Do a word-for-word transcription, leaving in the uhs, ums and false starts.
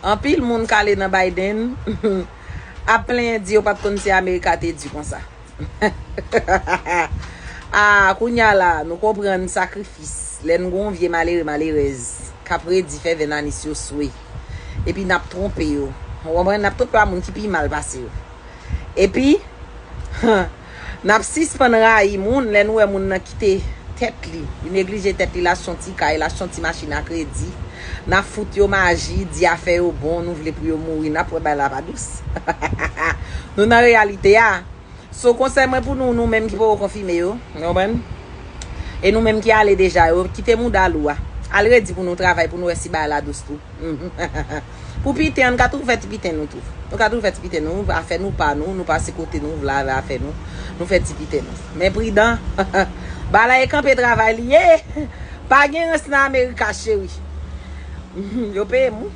Anpil moun k ale nan Biden ap plenyen, di yo pa t konn si Amerika te di konsa. Ah, kounye a la, nou konprann sakrifis. Lè n gon vye malere, malerèz k ap redi fè vennanis yo swe. Epi n ap twonpe yo. Ou konprann? N ap twonpe a moun ki pi mal pase yo. Epi, n ap sispann rayi moun lè n wè moun nan kite tèt li. Li neglije tèt li, l achte yon ti kay, l achte yon ti machin a kredi. N ap fout yo maji, di afè yo bon, nou vle pou yo mouri, n ap wè bagay la pa dous. Nou nan reyalite a. So, konsèy mwen pou nou, nou menm ki poko konfime yo, w konprann? E nou menm ki ale deja yo, kite mouda lou a. Al redi pou nou travay, pou nou wè si bagay la dous tou. Pou piten, nou ka toujou fè ti piten nou tou. Nou ka toujou fè ti piten nou, afè nou pa nou, nou pase kote nou vle avè afè nou, nou fè ti piten nou. Men pridan, bagay la e kanpe travay li ye. Pa gen rans nan Amerika, cheri. Yo peye moun.